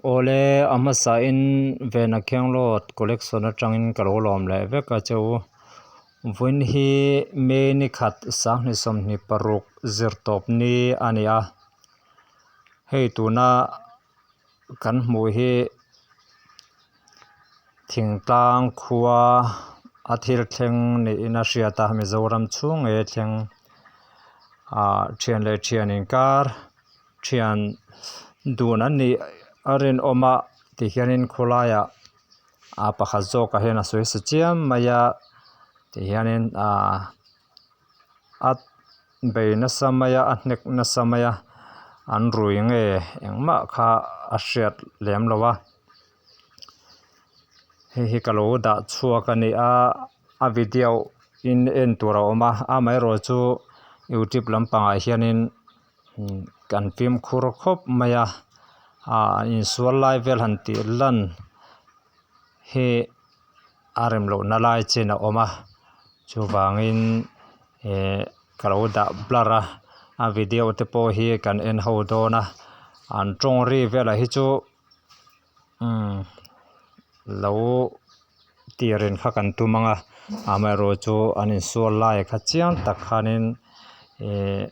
Awle a hmasain Vena Khianglawt collection atangin ka lo lawm leh vek a che u. Vawiin hi May ni khat sanghnih sawmhnih paruk zirtawp ni a ni a. Hei tuna kan hmuh hi thingtlang khua a thil thleng niin a hriat a Mizoram chhung ngei a thleng ah thian leh thian inkar thian dun an nih a rinawm a tihianin khawlaiah ah pakhat zawkah hian a sawi sa chiam mai a tihianin ah a bei nasa mai a a hnek nasa mai a an rui nge engmah kha a hriat lem lo a hei hi ka lo dah chhuak a ni a a video in en tur a awm a amaherawh chu youtube lampangah hianin kan fimkhur khawp mai a ah insual lai vel han tih lan hi a rem lohna lai chin a awm a chuvangin eh ka lo dah blur a a video te pawh hi kan en ho dawn a an tawng ri velah hi chu umm lo tirin kha kan tum ang a amaherawh chu an insual lai kha chiang tak khanin eh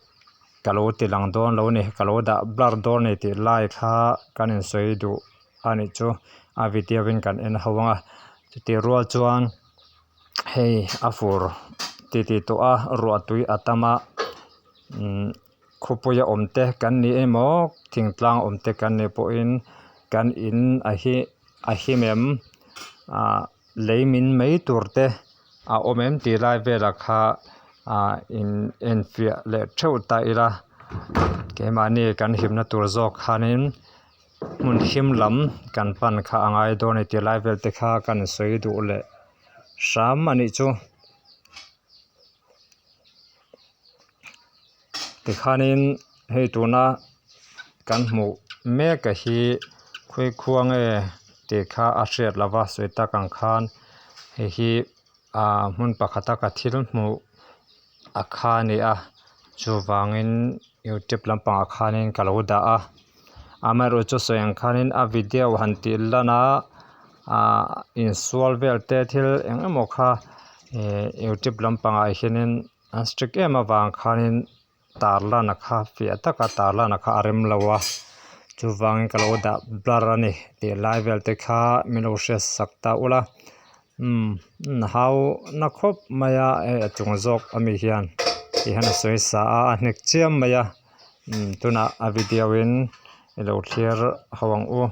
ka lo ti lang dawn lo a ni ka lo dah blur dawn a ni tih lai kha kan insawi duh a nih chu a video in kan en ho ang a chutih rual chuan hei a fur titih tawh a ruah tui a tam a umm khawpuia awm te kan ni emaw thingtlang awm te kan nih pawhin kan in a hi a him em ah lei min mai tur te a awm em tih lai velah kha ah in enfiah leh theuh ta ila keimahni kan himna tur zawk khanin hmun him lam kan pan kha a ngai dawn a ni tih lai vel te kha kan sawi duh leh hram a nih chu. Tikhanin hei tuna kan hmuh mek a hi khawi khua nge tih kha a hriat lova sawi tak ang khan hei hi ah hmun pakhata ka thil hmuh a kha a ni a chuvangin youtube lampangah khanin ka lo dah a amaherawhchu chu sawi ang khanin a video han tih lan a ah insual vel te thil eng emaw kha eh youtube lampangah hianin an strict em avang khanin tar lan a kha fiah taka tar lan a kha a rem lo a chuvangin ka lo dah blur a ni tih lai vel te kha min lo hriat sak ta ula umm hau na khawp mai a hei a chung zawk ami hian ti hian a sawi sa a a hnek chiam mai a umm tunah a video in i lo thlir ho ang u.